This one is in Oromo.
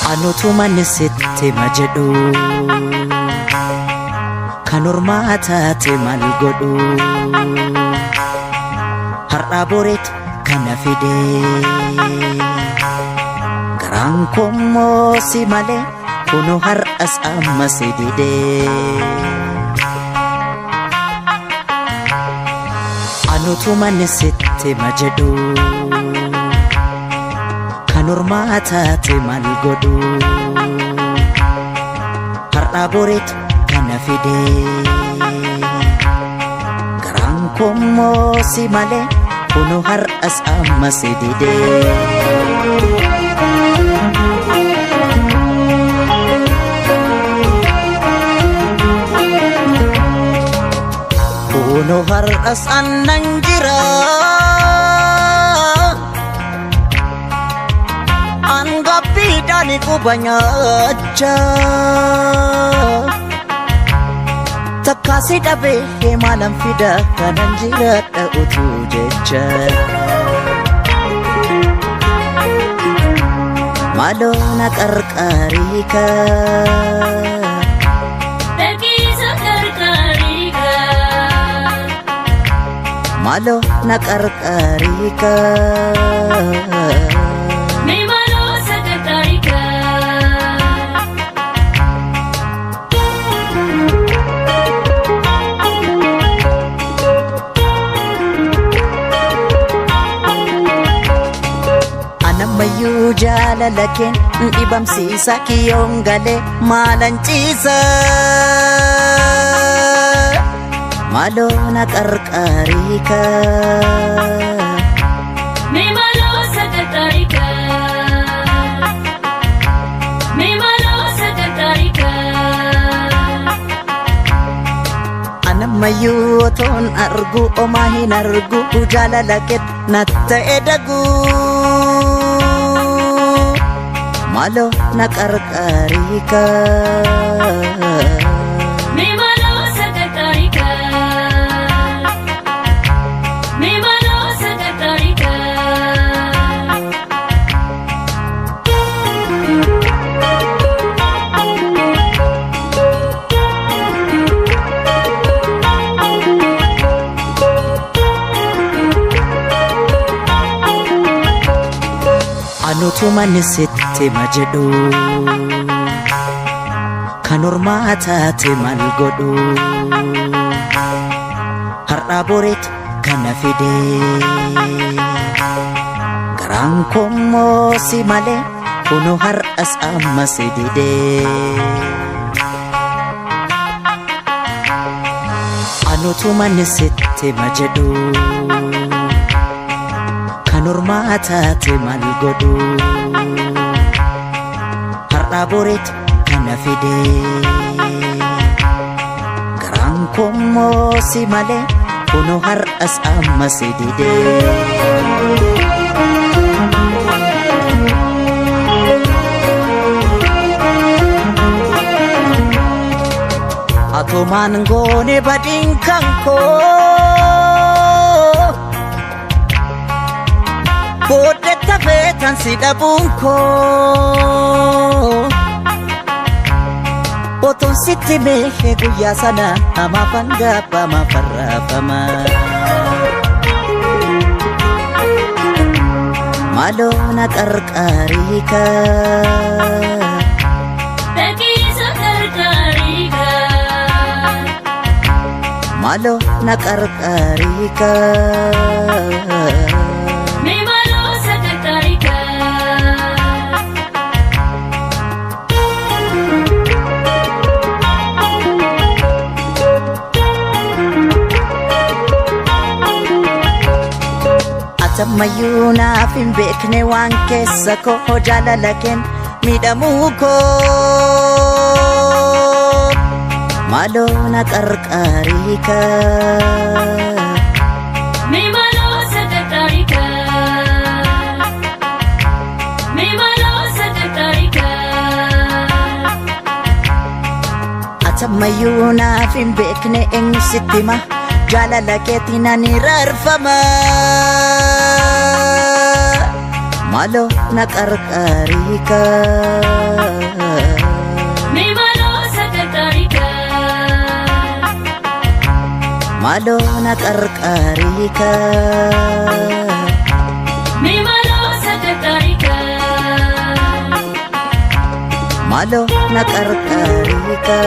Anutu manni sitti ma jedhu kan ormaa taate maal godhu har'aa boreetu kana fide garaan koommoo si malee kunoo har'as amma si dide. Anutu manni sitti ma jedhu kan ormaa taate maal godhu har'aa boreetu kana fide garaan koommoo si malee kunoo har'as amma si dide. Kunoo har'as annan jira. Angappiidhaan quba nyaachaa takkaasi dhabee maalan fida kanan jiraadha utuu jecha. Maaloo na qarqaarii kaa. Dhaqiisa qarqaarii kaa. Maaloo na qarqaarii kaa. Mee maaloo sagargaarii kaa. Anammayyuu jaalala keen dhibamsiisa kiyyoon galee maalan ciisa. Maaloo na qarqaarii kaa. Mee maaloo sagargaarii kaa. Mee maaloo sagargaarii kaa. Anammayyuu otoon argu omaa hin argu jaalala keet na ta'e dagu. Maaloo na qarqaarii kaa. Mee maaloo sagargaarii kaa. Mee maaloo sagargaarii kaa. Anutu manni sitti ma jedhu kan ormaa taate maal godhu har'aa boreetu kana fide garaan koommoo si malee kunoo har'as amma si dide. Anutu manni sitti ma jedhu kan ormaa taate maal godhu har'aa boreetu kana fide garaan koommoo si malee kunoo har'as amma si dide. Atumaan goone badiin kan koo booddetta feetan si dhabuun koo otoon sitti meeshee guyyaa sana hamaafan gaabba maafan raafama. Maaloo na qarqaarii kaa. Dhaqiisa qarqaarii kaa. Maaloo na qarqaarii kaa. Mee maaloo sagargaarii kaa. Atammayyuu naaf hin beekne waan keessa koo jaalala keen miidhamuu koo. Maaloo na qarqaarii kaa. Mee maaloo sagargaarii kaa. Mee maaloo sagargaarii kaa. Wanta ammayyuu naaf hin beekne eenyu sitti hima, jaalala keetiin ani raarfama. Maaloo na qarqaariika. Mee maaloo sakkattaariika. Maaloo na qarqaariika. Mee maaloo sakkattaariika. Maaloo na qarqaariika.